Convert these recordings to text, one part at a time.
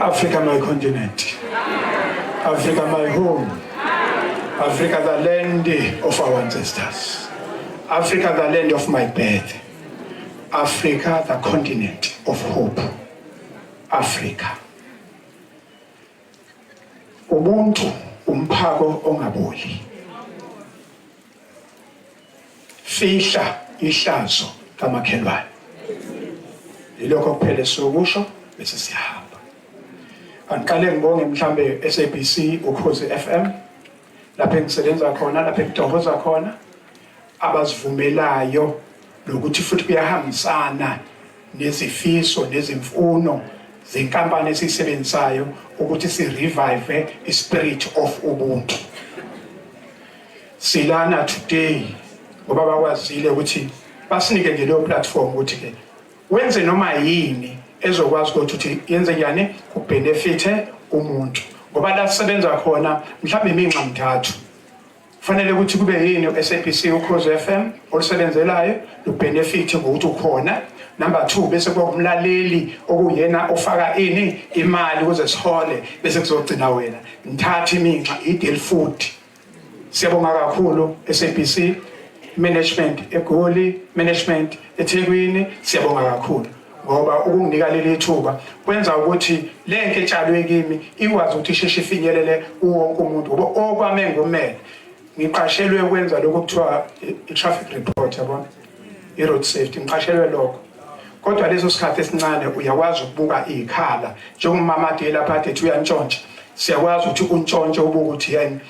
Africa my continent. Africa my home. Africa the land of our ancestors. Africa the land of my birth. Africa the continent of hope. Africa. Ubuntu umphako ongaboli. Fihla ihlazo kamakhelwane. Yilokho kuphela esizokusho bese siyahamba. Angiqale ngibonge mhlambe SABC Ukhozi FM lapho engisebenza khona lapho engitohoza khona abazivumelayo nokuthi futhi kuyahambisana nezifiso nezimfuno zenkampani esiyisebenzisayo ukuthi si revive ispirit of ubuntu. Silana today ngoba bakwazile ukuthi basinike nje leyo platform ukuthi ke wenze noma yini ezokwazi ukuthi uthi yenze njani kubenefithe umuntu ngoba la sisebenza khona mhlawumbe iminxa mthathu kufanele ukuthi kube yini u-SABC Ukhozi FM olusebenzelayo lubenefithe ngokuthi ukhona number 2 bese kuba umlaleli okuyena ofaka ini imali ukuze sihole bese kuzogcina wena ngithatha iminxa i-deal food Siyabonga kakhulu SABC management eGoli, management eThekwini, siyabonga kakhulu ngoba ukunginika leli thuba kwenza ukuthi le nto etshalwe kimi ikwazi ukuthi isheshe ifinyelele kuwonke umuntu ngoba okwami engumele ngiqashelwe ukwenza lokho kuthiwa i-traffic report yabona i-road safety ngiqashelwe lokho kodwa leso sikhathi esincane uyakwazi ukubuka ikhala njengomama ade lapha ade ethi uyantshontsha siyakwazi ukuthi untshontshe ubuke ukuthi yena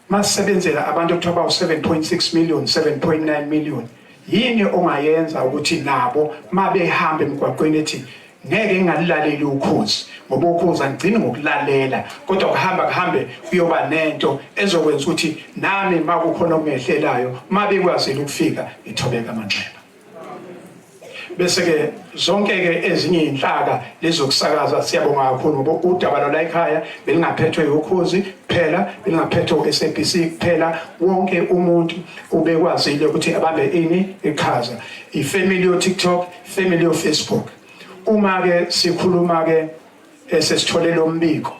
masebenzela abantu okuthiwa bawu-7.6 million 7.9 million yini ongayenza ukuthi nabo mabehamba emgwaqweni ethi ngeke ngingalilaleli ukhozi ngoba ukhozi angigcini ngokulalela kodwa kuhamba kuhambe kuyoba nento ezokwenza ukuthi nami makukhona okungehlelayo mabekwazile ukufika ngithobeka amanxeba bese ke zonke ke ezinye inhlaka lezokusakaza siyabonga kakhulu ngoba udaba lwala ekhaya belingaphethwe ukhozi kuphela belingaphethwe uSABC kuphela wonke umuntu ubekwazile ukuthi abambe ini iqhaza ifamily yo TikTok family yo Facebook uma ke sikhuluma ke esesithole lo mbiko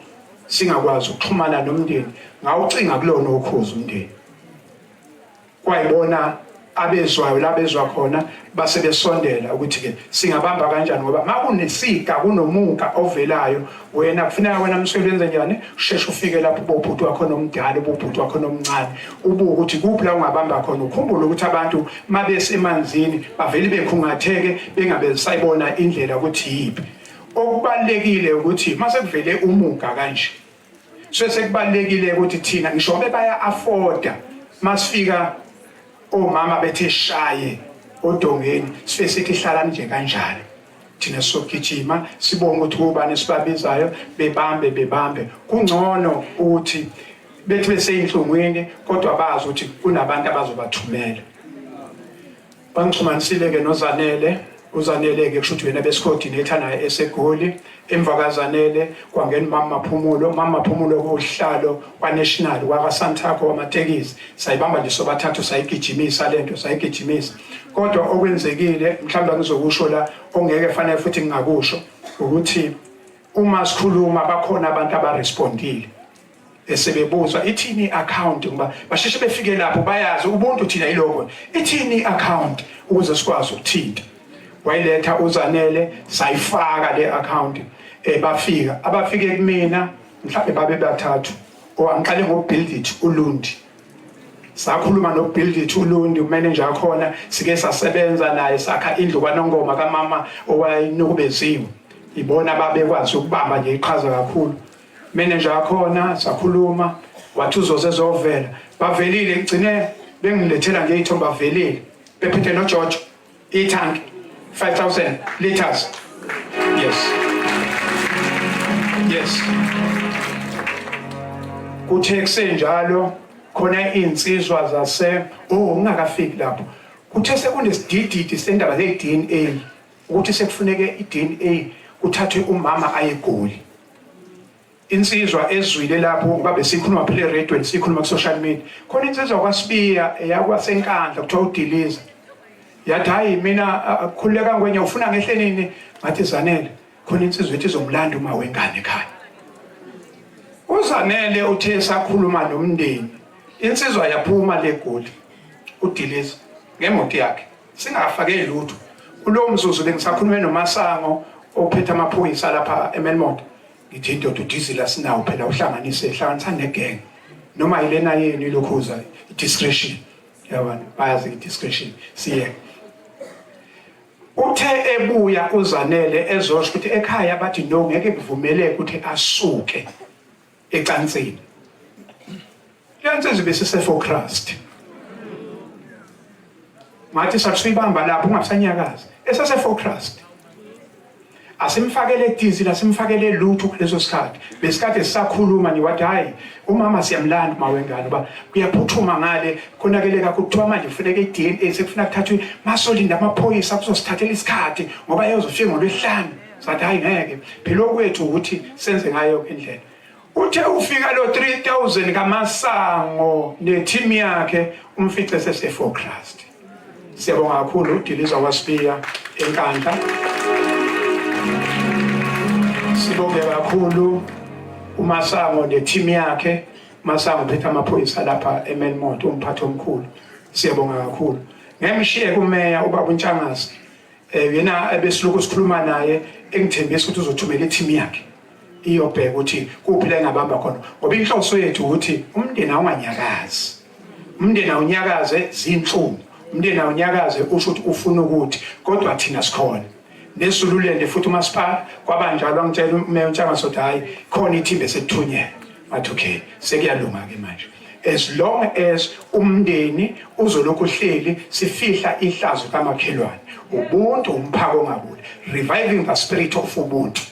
singakwazi ukuxhumana nomndeni ngawucinga kulona ukhozi umndeni kwayibona abezwayo labezwa khona base besondela ukuthi ke singabamba kanjani ngoba makunesiga kunomuka ovelayo wena kufuneka wena msweli wenze njani usheshe ufike lapho ubobhuti wakho nomdala ubobhuti wakho nomncane ubuke ukuthi kuphi la ungabamba khona ukhumbule ukuthi abantu mabesemanzini bavele bekhungatheke bengabe sayibona indlela ukuthi yiphi okubalekile ukuthi mase kuvele umuga kanje so sekubalekile ukuthi thina ngisho bebaya afforda masifika omama bethe shaye odongeni sife sithi hlalani nje kanjalo thina sogijima sibonge ukuthi kubani sibabizayo bebambe bebambe kungcono ukuthi bethi beseyinhlungwini kodwa bazi ukuthi kunabantu abazobathumela Bangixhumanisile ke noZanele, uZanele ke kusho ukuthi uyena besicoordinator naye eseGoli. Emva kaZanele kwangena uMama Maphumulo, uMama Maphumulo kuwuhlalo kwaNational wakaSantaco wamatekisi. Sayibamba nje sobathathu sayigijimisa lento sayigijimisa. Kodwa okwenzekile mhlawumbe ngizokusho la ongeke fanele futhi ngingakusho ukuthi uma sikhuluma bakhona abantu abarespondile esebebuzwa ithini i-account ngoba basheshe befike lapho bayazi ubuntu thina yiloko ithini i-account ukuze sikwazi ukuthinta wayiletha uzanele sayifaka le account eh bafika abafike kumina mhlawumbe babe bathathu owangiqale ngo build it ulundi sakhuluma no build it ulundi umanager wakhona sike sasebenza naye sakha indlu kwanongoma kamama owayenukubeziwe ibona babekwazi ukubamba nje iqhaza kakhulu manager wakhona sakhuluma wathi uzoze ezovela bavelile ngigcine bengilethela nje ithombe bavelile bephethe noJojo itank 5000 liters yes yes kuthe kusenjalo khona insizwa zase oh ngingakafiki lapho kuthe sekunesidididi sendaba ze DNA ukuthi sekufuneke iDNA kuthathwe umama aye eGoli insizwa ezwile lapho ngoba besikhuluma phela eradweni sikhuluma ku social media khona insizwa kwaSibiya eyakwasenkandla kuthiwa uDiliza yathi hayi mina khululeka ngwenye ufuna ngehle nini ngathi zanele khona insizwa ethi izomlanda uma wengane ekhaya. UZanele uthe esakhuluma nomndeni, insizwa yaphuma le Goli, uDiliza ngemoto yakhe singafake lutho. Kulowo mzuzu bengisakhulume noMasango ophethe amaphoyisa lapha eMelmoth. Ngithi indoda udizili asinawo phela uhlanganise hlanganisa negenge noma yilena yenu ilokhuza discretion yabona bayazi i-discretion siyeke. Uthe ebuya uZanele ezosho ukuthi ekhaya bathi no ngeke kuvumeleke ukuthi asuke ecansini. Leyansizwa ibisise-Focrust. Ngathi sakusuyibamba lapho ungabusanyakazi. Esase-Focrust. Asimfakele diesel, asimfakele lutho kuleso sikhathi. Besikade sisakhuluma nje wathi hayi umama siyamlanda uma wengane uba kuyaphuthuma ngale konakele kakhulu kuthiwa manje kufuneka i-DNA sekufuna kuthathwe masolinda amaphoyisa kuzosithathela isikhathi ngoba eyozofika ngolwesihlanu. Sathi hayi ngeke phela okwethu ukuthi senze ngayo indlela. Uthe ufika lo 3000 kaMasango neteam yakhe umfice sese for Christ. Siyabonga kakhulu uDiliza waSibiya eNkandla. Sibonge kakhulu uMasango neteam yakhe. Masango uphethe amaphoyisa lapha eMelmoth umphathi omkhulu. Siyabonga kakhulu. Ngemshiye kumeya ubaba uNtshangase yena ebesilokhu sikhuluma naye engithembisa ukuthi uzothumela i-team yakhe iyobheka ukuthi kuphi la engabamba khona ngoba inhloso yethu ukuthi umndeni awunganyakazi, umndeni awunyakaze zinhlungu, umndeni awunyakaze usho ukuthi ufuna ukuthi, kodwa thina sikhona neZululand futhi umasipala kwabanjalo angitshela umeya uNtshangase ukuthi hhayi khona ithimba esethunyelwe. Ngathi okay sekuyalunga ke manje as long as umndeni uzolokhu uhleli sifihla ihlazo kamakhelwane. Ubuntu umphako ongabuli, reviving the spirit of ubuntu.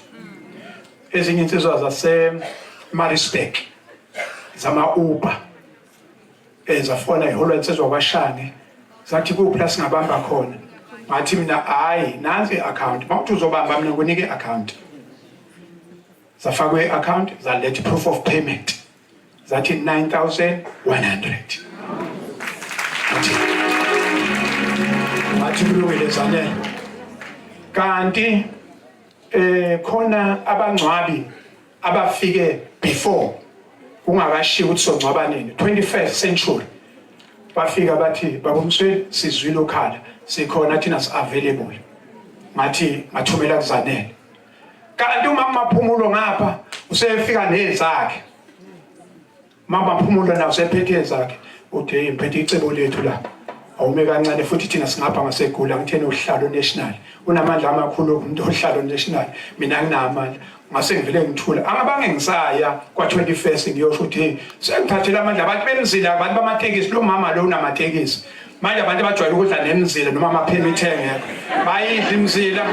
Ezinye insizwa zase Maritzburg zama Uber ezafona iholwa insizwa kwaShange zathi kuphi la singabamba khona, ngathi mina hayi nansi i-account, mawuthi uzobamba mina ngikunike i-account. Zafakwe i-account, zaletha proof of payment, zathi 9100. Ngathi ngathi kulungile Zanele. Kanti khona abangcwabi abafike before kungakashiwo ukuthi songcwaba nini, 21st century bafika bathi babumsweli sizwile ukhala sikhona thina si available. Ngathi ngathumela kuZanele. Kanti umama Maphumulo ngapha usefika nezakhe. Mama Maphumulo nawo usephethe ezakhe. Uthi hey ngiphethe icebo lethu la. Awume kancane futhi thina singapha ngasegula ngitheni uhlalo national. Unamandla amakhulu umuntu ohlalo national. Mina nginamandla. Ngase ngivele ngithula. Angabange ngisaya kwa 21st ngiyosho ukuthi hey sengithathele amandla abantu bemzila abantu bamatekisi lo mama lo unamatekisi. Manje abantu abajwayele ukudla nemzila noma amaphemithi engekho bayidla imzila.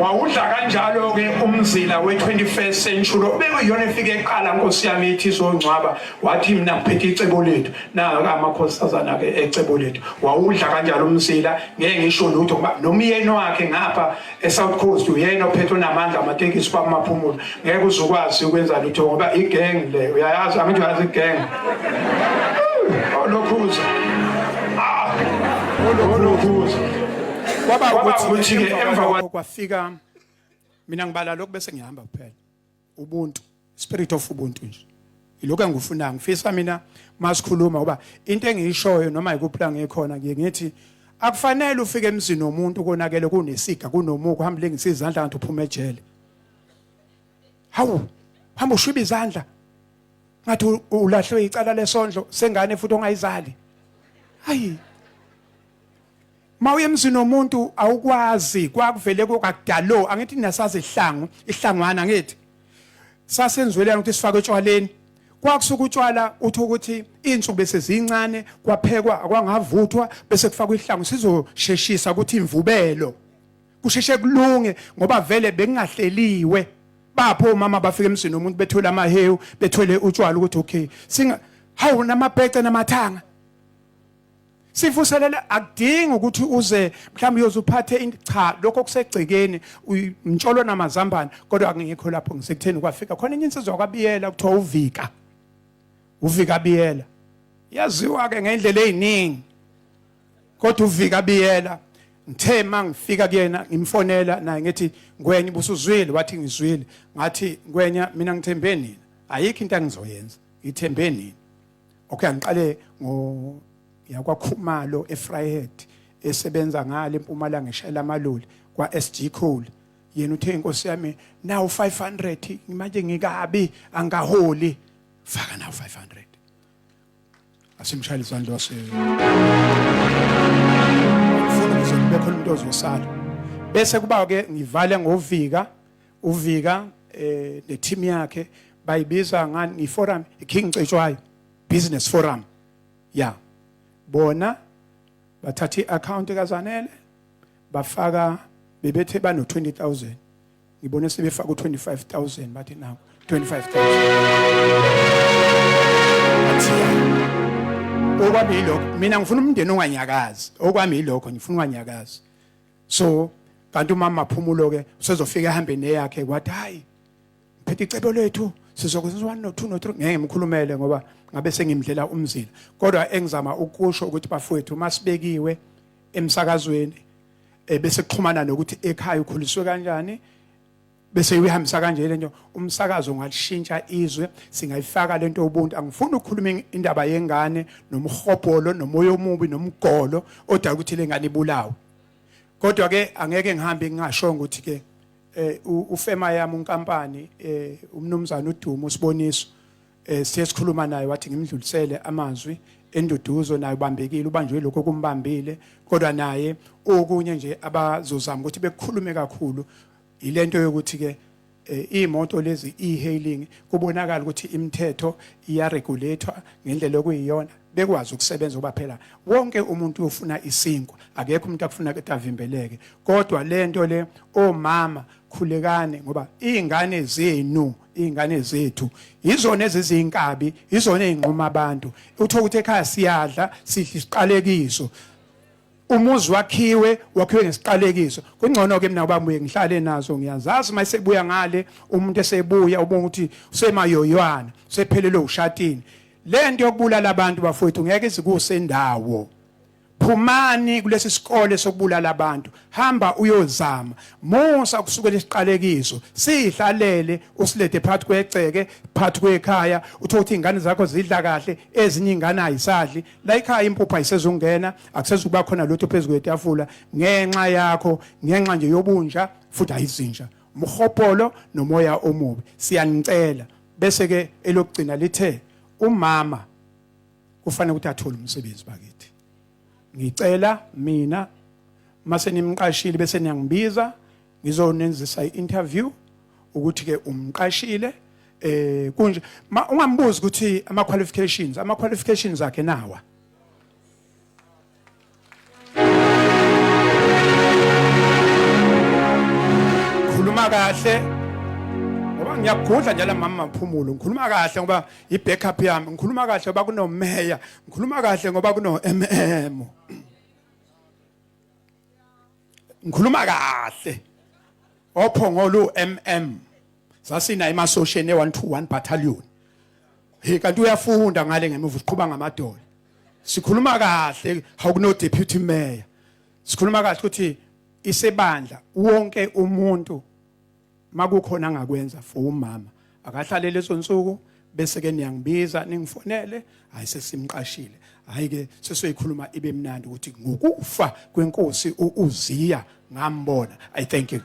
Wawudla kanjalo-ke umzila we-21st century obekuyiyona efike eqala nkosi yami ithi izongcwaba, wathi mina ngiphethe icebo lethu naka amakhosazana-ke ecebo lethu. Wawudla kanjalo umzila, ngeke ngisho lutho ngoba nomyeni wakhe ngapha eSouth Coast uyena ophethe onamandla amatekisi kwaMaphumulo, ngeke uzukwazi ukwenza lutho ngoba igeng le uyayazi, angithi uyazi igeng olokhuza olokhuza. Kwaba Kwaba ukuthi ukuthi-ke emva emva kwafika mina ngibala lokhu bese ngihamba kuphela. Ubuntu, spirit of ubuntu nje ilokhu engikufunayo. Ngifisa mina masikhuluma ngoba into engiyishoyo noma ikuphi la ngikhona ngiye ngithi akufanele ufike emzini womuntu konakele kunesiga kunomuku uhambe lengisa izandla ngathi uphuma ejele. Hawu, hamba ushwiba izandla ngathi ulahlwe icala lesondlo sengane futhi ongayizali. Hayi, mawuye emzini womuntu awukwazi, kwakuvele kokakudalo. Angithi nasazi ihlangu ihlangwana, angithi sasenziwelana ukuthi sifake etshwaleni. Kwakusuka utshwala uthi ukuthi insuku bese zincane, kwaphekwa akwangavuthwa bese kufakwa ihlangu sizosheshisa ukuthi imvubelo kusheshe kulunge ngoba vele bekungahleliwe. Bapho omama bafika emzini womuntu bethwele amahewu bethwele utshwala ukuthi okay singa hawu namabhece namathanga sivuselele. Akudingi ukuthi uze mhlawumbe uyoze uphathe into, cha lokho kusegcekeni umtsholo namazambane. Kodwa angikho lapho, ngisekutheni kwafika khona enye insizwa kwaBiyela kuthiwa uVika, uVika Biyela yaziwa ke ngendlela eziningi, kodwa uVika Biyela ngithe mangifika kuyena ngimfonela naye ngithi Ngwenya ubusuzwile, wathi ngizwile. Ngathi Ngwenya mina ngithembe nina. Ayikho into engizoyenza, ngithembe nini. Okay, angiqale ngo yakwaKhumalo eVryheid esebenza ngale eMpumalanga eshayela amaloli kwa SG Coal. Yena uthe inkosi yami now 500 manje ngikabi angaholi, faka now 500. Asimshayele izandla wase ufuna ukuze kube khona umuntu ozosala. Bese kuba ke ngivale ngovika uvika ne team yakhe bayibiza ngani iforum, iKing Cetshwayo Business Forum. Ya bona bathatha iaccount kaZanele bafaka, bebethe bano 20000, ngibone sebefaka u25000, bathi nawo 25000. Okwami yilokho, mina ngifuna umndeni onganyakazi. Okwami yilokho, ngifuna unganyakazi. So kanti umama Maphumulo ke usezofika ehambe neyakhe, kwathi hayi phethe icebo lethu sizokwenza 1 no 2 no 3. Ngeke ngimkhulumele ngoba ngabe sengimdlela umzila, kodwa engizama ukusho ukuthi bafowethu masibekiwe emsakazweni bese kuxhumana nokuthi ekhaya ukhuliswe kanjani, bese uyihambisa kanje lento. Umsakazo ungalishintsha izwe, singayifaka lento ubuntu. Angifuni ukukhuluma indaba yengane nomhobholo nomoya omubi nomgolo odala ukuthi lengane ibulawe, kodwa ke angeke ngihambe ngingashongo ukuthi ke ufema yami unkampani umnumzana uDumo uSiboniso, siye sikhuluma naye, wathi ngimdlulisele amazwi enduduzo. Naye ubambekile, ubanjwe lokho kumbambile, kodwa naye okunye nje abazozama ukuthi bekukhulume kakhulu ilento yokuthi ke imoto lezi e-hailing kubonakala ukuthi imithetho iyaregulatewa ngendlela okuyiyona, bekwazi ukusebenza, ngoba phela wonke umuntu ufuna isinkwa, akekho umuntu akufuna ukuthi avimbeleke. Kodwa lento le, omama khulekane, ngoba izingane zenu, izingane zethu izona ezizinkabi, izona ezinquma abantu. Uthola ukuthi ekhaya siyadla, sidla isiqalekiso, umuzi wakhiwe wakhiwe ngesiqalekiso. Kungcono ke mina ubabuye ngihlale nazo, ngiyazazi mayisebuya ngale umuntu esebuya ubonga ukuthi usemayoywana, usephelelwe ushatini. Lento yokubulala abantu bafowethu ngeke izikuse indawo. Phumani kulesi sikole sokubulala abantu, hamba uyozama, musa kusukela isiqalekiso sihlalele usilethe phakathi kwegceke, phakathi kwekhaya. Uthola ukuthi ingane zakho zidla kahle, ezinye ingane ayisadli la ekhaya, impuphu ayisezungena, akusezukuba khona lutho phezu kwetafula ngenxa yakho, ngenxa nje yobunja futhi ayizinja, umhopolo nomoya omubi. Siyanicela. Bese ke elokugcina lithe umama kufanele ukuthi athole umsebenzi. Bakithi, ngicela mina mase nimqashile bese niyangibiza, ngizonenzisa i-interview ukuthi ke umqashile kunje. Ungambuzi ukuthi ama qualifications, ama qualifications akhe nawa. Khuluma kahle ngoba ngiyakugudla njalo mama Maphumulo. Ngikhuluma kahle ngoba i-backup yami, ngikhuluma kahle ngoba kunomeya, ngikhuluma kahle ngoba kuno MM, ngikhuluma kahle ophongolo MM sasina emasosheni e121 battalion. Hey, kanti uyafunda ngale ngemuva, uqhuba ngamadola. Sikhuluma kahle hawukuno deputy mayor, sikhuluma kahle ukuthi isebandla wonke umuntu makukhona angakwenza for umama akahlale lezo nsuku, bese ke niyangibiza ningifonele, hayi sesimqashile, hayi ke sesoyikhuluma ibe mnandi ukuthi ngokufa kwenkosi uUziya ngambona. I thank you.